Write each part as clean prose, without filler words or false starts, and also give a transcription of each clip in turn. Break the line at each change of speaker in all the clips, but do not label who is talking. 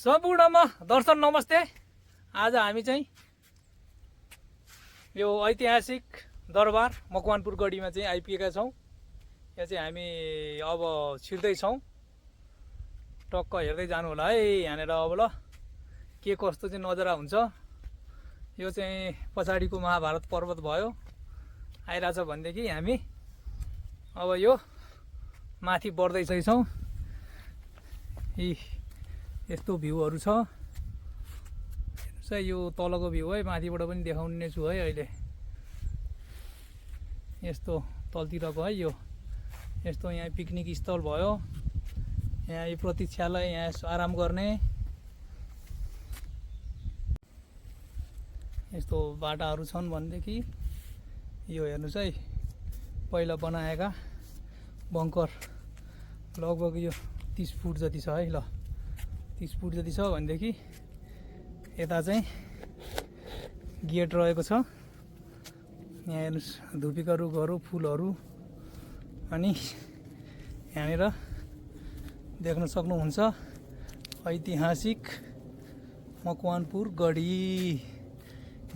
सम्पूर्णमा दर्शन नमस्ते। आज हामी चाहिँ यो ऐतिहासिक दरबार मकवानपुर गढीमा चाहिँ आइपुगेका छौँ। यहाँ चाहिँ हामी अब छिर्दै छौँ। टक्क हेर्दै जानु होला है यहाँनिर अब ल के कस्तो चाहिँ नजारा हुन्छ। यो चाहिँ पछाडिको महाभारत पर्वत भयो आइरहेछ भनेदेखि हामी अब यो माथि बढ्दैछौँ। यी यस्तो भ्यूहरू छ। हेर्नुहोस् है यो तलको भ्यू है, माथिबाट पनि देखाउने छु है अहिले। यस्तो तलतिरको है यो यस्तो यहाँ पिकनिक स्थल भयो। यहाँ यो प्रतीक्षालय, यहाँ आराम गर्ने यस्तो बाटाहरू छन् भनेदेखि यो हेर्नुहोस् है पहिला बनाएका बङ्कर लगभग यो 30 फुट जति छ है। ल 30 फुट जति छ भनेदेखि यता चाहिँ गेट रहेको छ। यहाँ हेर्नुहोस् धुपीका रुखहरू, फुलहरू अनि यहाँनिर देख्न सक्नुहुन्छ ऐतिहासिक मकवानपुर गढी।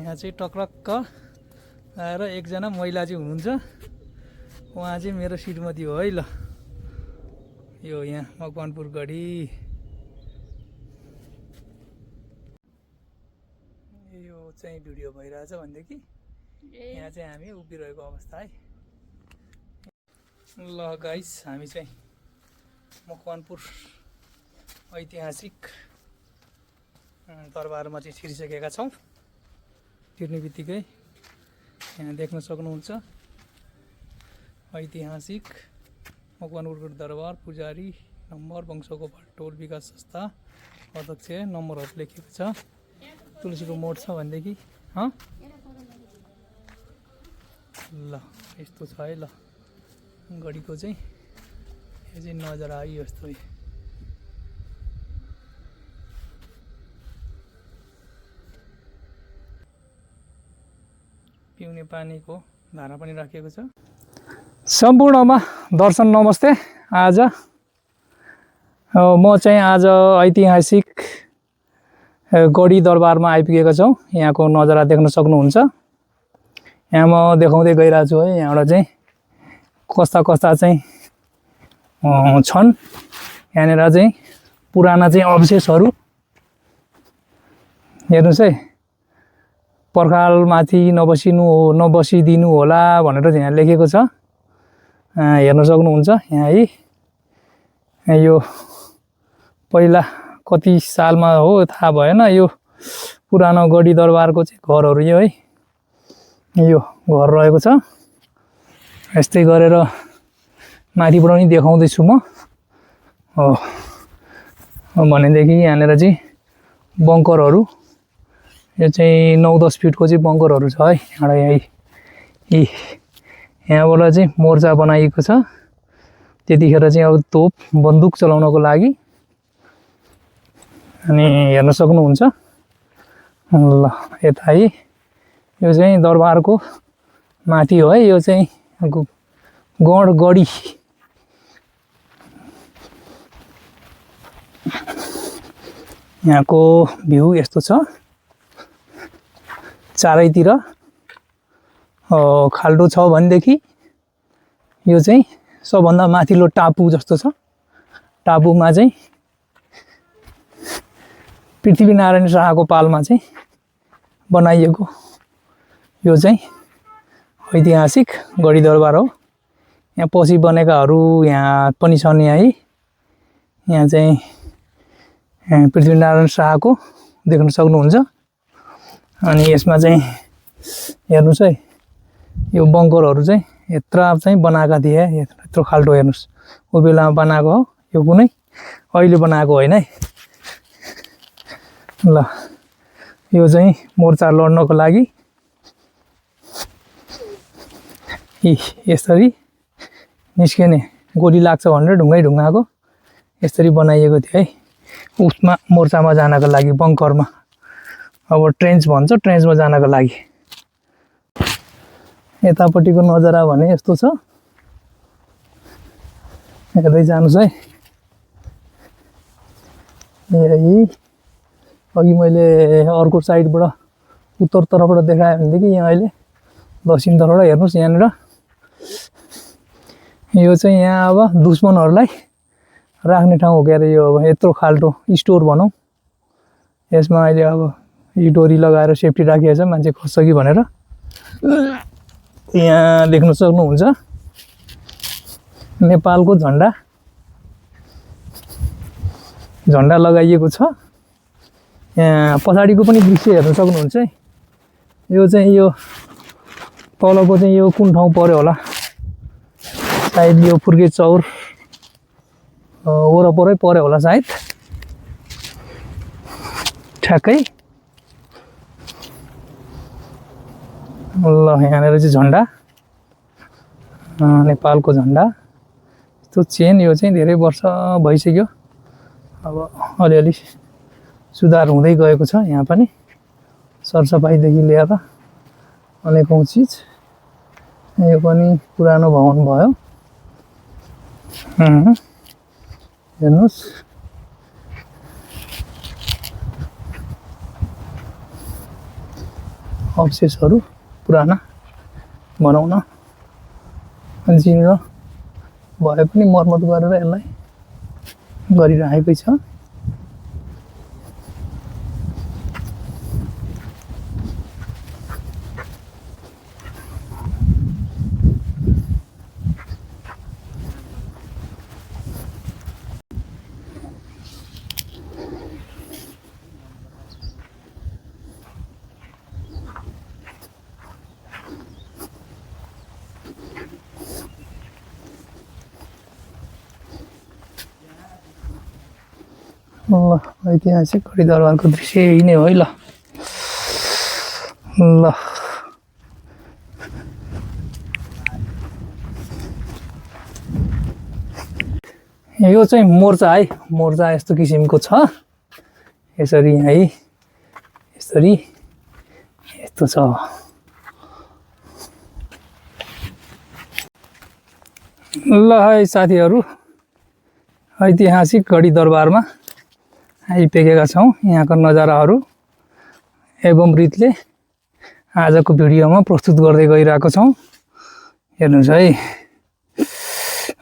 यहाँ चाहिँ टक्रक्क आएर एकजना महिला चाहिँ हुनुहुन्छ, उहाँ चाहिँ मेरो श्रीमती हो है। ल यो यहाँ मकवानपुर गढी। यो चाहिँ भिडियो भइरहेछ भनेदेखि यहाँ चाहिँ हामी उभिरहेको अवस्था है। ल गाइस हामी चाहिँ मकवानपुर ऐतिहासिक दरबारमा चाहिँ छिरिसकेका छौँ। छिर्ने बित्तिकै यहाँ देख्न सक्नुहुन्छ ऐतिहासिक मकवानपुरको दरबार, पुजारी नम्बर, वंशगोपाल टोल विकास संस्था अध्यक्ष नम्बरहरू लेखेको छ। तुलसीको मोड छ भनेदेखि ल यस्तो छ है। ल गढीको चाहिँ यो चाहिँ नजारा है यस्तो। पिउने पानीको धारा पनि राखिएको छ। सम्पूर्णमा दर्शन नमस्ते। आज म चाहिँ आज ऐतिहासिक गढी दरबारमा आइपुगेको छौँ। यहाँको नजारा देख्न सक्नुहुन्छ। यहाँ म देखाउँदै गइरहेको छु है। यहाँबाट चाहिँ कस्ता कस्ता चाहिँ छन्। यहाँनिर चाहिँ पुराना चाहिँ अवशेषहरू हेर्नुहोस् है। पर्खालमाथि नबसिदिनु होला भनेर यहाँ लेखेको छ। हेर्न सक्नुहुन्छ यहाँ है। यो पहिला कति सालमा हो थाहा भएन। यो पुरानो गढी दरबारको चाहिँ घरहरू यो है। यो घर रहेको छ। यस्तै गरेर माथिबाट पनि देखाउँदैछु म। भनेदेखि यहाँनिर चाहिँ बङ्करहरू, यो चाहिँ 9-10 फिटको चाहिँ बङ्करहरू छ है। यहाँबाट चाहिँ मोर्चा बनाइएको छ। त्यतिखेर चाहिँ अब तोप बन्दुक चलाउनको लागि। अनि हेर्न सक्नुहुन्छ ल यता है। यो चाहिँ दरबारको माथि हो है। यो चाहिँ गढी यहाँको भ्यू यस्तो छ। चारैतिर खाल्डो छ भनेदेखि यो चाहिँ सबभन्दा माथिल्लो टापु जस्तो छ। टापुमा चाहिँ पृथ्वीनारायण शाहको पालमा चाहिँ बनाइएको यो चाहिँ ऐतिहासिक गढी दरबार हो। यहाँ पछि बनेकाहरू यहाँ पनि छन्। यहाँ चाहिँ पृथ्वीनारायण शाहको देख्न सक्नुहुन्छ। अनि यसमा चाहिँ हेर्नुहोस् है यो बङ्करहरू चाहिँ यत्र चाहिँ बनाएका थिए। यत्रो खाल्डो हेर्नुहोस्। त्यो बेलामा बनाएको हो, यो कुनै अहिले बनाएको होइन है। ल यो चाहिँ मोर्चा लड्नको लागि यसरी निस्किने, गोली लाग्छ भनेर ढुङ्गाको यसरी बनाइएको थियो है। उसमा मोर्चामा जानको लागि बङ्करमा, अब ट्रेन्च भन्छ, ट्रेन्चमा जानको लागि। यतापट्टिको नजारा भने यस्तो छ। हेर्दै जानुहोस् है। यही अघि मैले अर्को साइडबाट उत्तरतर्फबाट देखाएँ भनेदेखि यहाँ अहिले दक्षिणतर्फबाट हेर्नुहोस् यहाँनिर यो चाहिँ यहाँ अब दुश्मनहरूलाई राख्ने ठाउँ हो क्या अरे यो अब यत्रो खाल्टो स्टोर भनौँ यसमा अहिले अब यो डोरी लगाएर सेफ्टी राखिएको छ मान्छे खस्छ कि भनेर यहाँ देख्न सक्नुहुन्छ नेपालको झन्डा लगाइएको छ यहाँ पछाडिको पनि दृश्य हेर्न सक्नुहुन्छ है यो चाहिँ यो तलको चाहिँ यो कुन ठाउँ पर्यो होला सायद यो फुर्के चौर वरपरै पर्यो होला सायद ठ्याक्कै ल यहाँनिर चाहिँ झन्डा नेपालको झन्डा यस्तो चेन यो चाहिँ धेरै वर्ष भइसक्यो अब अलिअलि सुधार हुँदै गएको छ यहाँ पनि सरसफाइदेखि लिएर अनेकौँ चिज यो पनि पुरानो भवन भयो हेर्नुहोस् अवशेषहरू पुराना बनाउन जीर्ण भए पनि मर्मत गरेर यसलाई गरिरहेकै छ ल ऐतिहासिक गढी दरबारको दृश्य यही नै हो है ल ल यो चाहिँ मोर्चा है मोर्चा यस्तो किसिमको छ यसरी है यसरी यस्तो छ ल है साथीहरू ऐतिहासिक गढी दरबारमा आइपुगेका छौँ यहाँको नजाराहरू एवं रीतले आजको भिडियोमा प्रस्तुत गर्दै गइरहेको छौँ हेर्नुहोस् है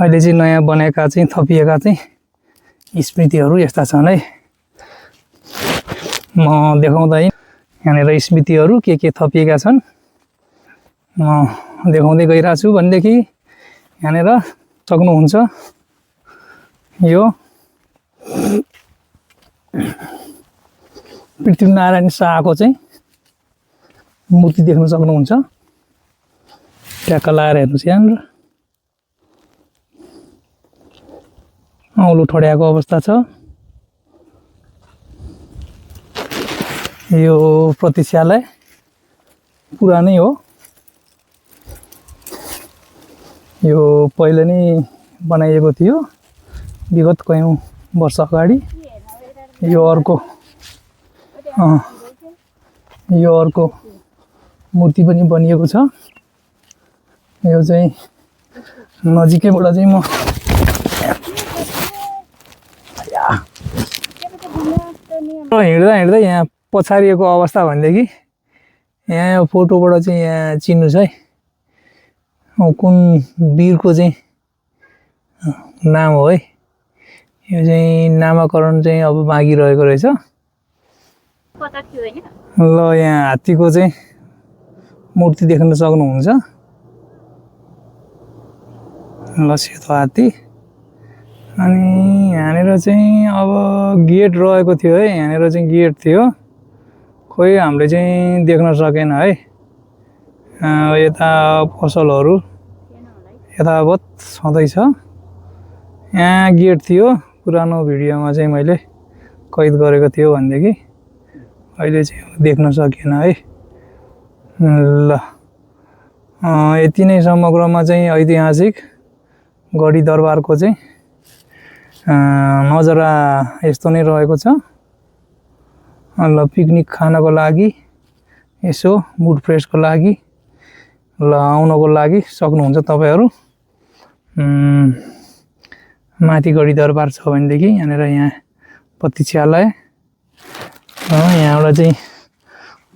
अहिले चाहिँ नयाँ बनेका चाहिँ थपिएका चाहिँ स्मृतिहरू यस्ता छन् है म देखाउँदा यहाँनिर स्मृतिहरू के थपिएका छन् म देखाउँदै गइरहेको छु भनेदेखि यहाँनिर सक्नुहुन्छ यो पृथ्वीनारायण शाहको चाहिँ मूर्ति देख्न सक्नुहुन्छ ट्याक्क लाएर हेर्नुहोस् यहाँनिर औलो ठड्याएको अवस्था छ यो प्रतीक्षालय पुरानै हो यो पहिले नै बनाइएको थियो विगत कयौँ वर्ष अगाडि यो अर्को मूर्ति पनि बनिएको छ यो चाहिँ नजिकैबाट चाहिँ म हिँड्दा यहाँ पछाडिएको अवस्था भनेदेखि यहाँ फोटोबाट चाहिँ यहाँ चिन्नुहोस् है कुन वीरको चाहिँ नाम हो है यो चाहिँ नामाकरण चाहिँ अब बाँकी रहेको रहेछ ल यहाँ हात्तीको चाहिँ मूर्ति देख्न सक्नुहुन्छ ल सेतो हात्ती अनि यहाँनिर चाहिँ अब गेट रहेको थियो है यहाँनिर चाहिँ गेट थियो खोइ हामीले चाहिँ देख्न सकेन है यता पसलहरू यथावत छँदैछ यहाँ गेट थियो पुरानो भिडियोमा चाहिँ मैले कैद गरेको थियो भनेदेखि अहिले चाहिँ देख्न सकिएन है ल यति नै समग्रमा चाहिँ ऐतिहासिक गढी दरबारको चाहिँ नजारा यस्तो नै रहेको छ ल पिकनिक खानको लागि यसो मुड फ्रेसको लागि ल आउनको लागि सक्नुहुन्छ तपाईहरू माथि गढी दरबार छ भनेदेखि यहाँनिर यहाँ प्रतीक्षालय यहाँबाट चाहिँ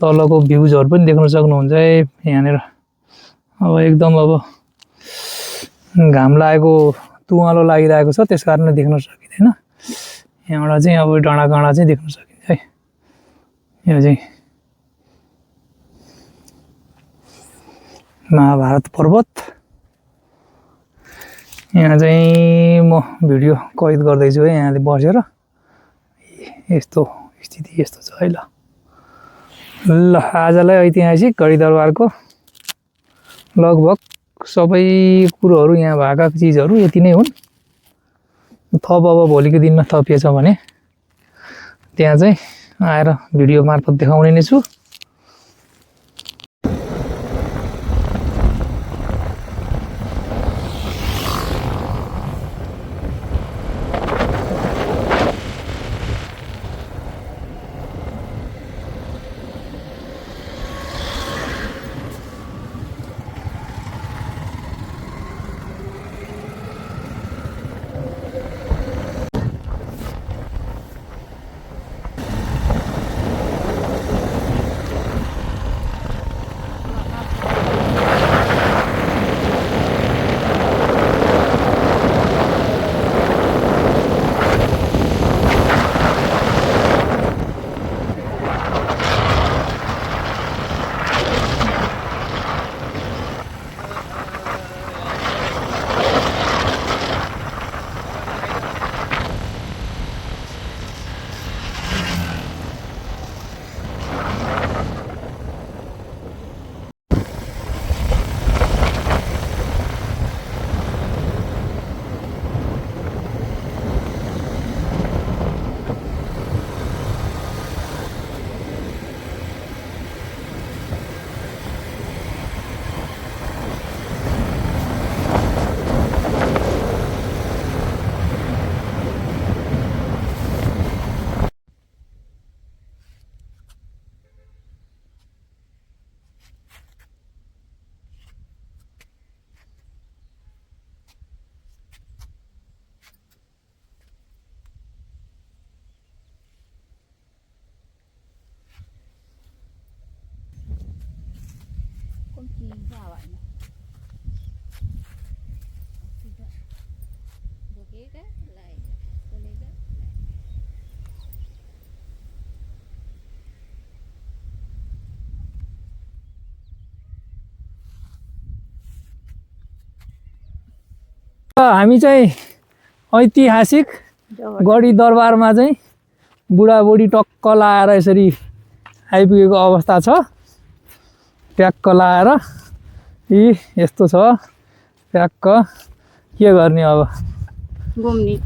तलको भ्युजहरू पनि देख्न सक्नुहुन्छ है यहाँनिर। अब एकदम अब घाम लागेको तुवालो लागिरहेको छ, त्यस कारणले देख्न सकिँदैन। यहाँबाट चाहिँ अब डाँडाकाँडा चाहिँ देख्न सकिन्छ है। यो चाहिँ महाभारत पर्वत। यहाँ चाहिँ म भिडियो कैद गर्दैछु है यहाँले बसेर। यस्तो स्थिति यस्तो छ है। ल आजलाई ऐतिहासिक गढी दरबारको लगभग सबै कुरोहरू यहाँ भएका चिजहरू यति नै हुन्। थप अब भोलिको दिनमा थपिएछ भने त्यहाँ चाहिँ आएर भिडियो मार्फत देखाउने नै छु। हामी चाहिँ ऐतिहासिक गढी दरबारमा चाहिँ बुढाबुढी टक्क लाएर यसरी आइपुगेको अवस्था छ। ट्याक्क लाएर यस्तो छ ट्याक्क। के गर्ने अब
घुम्ने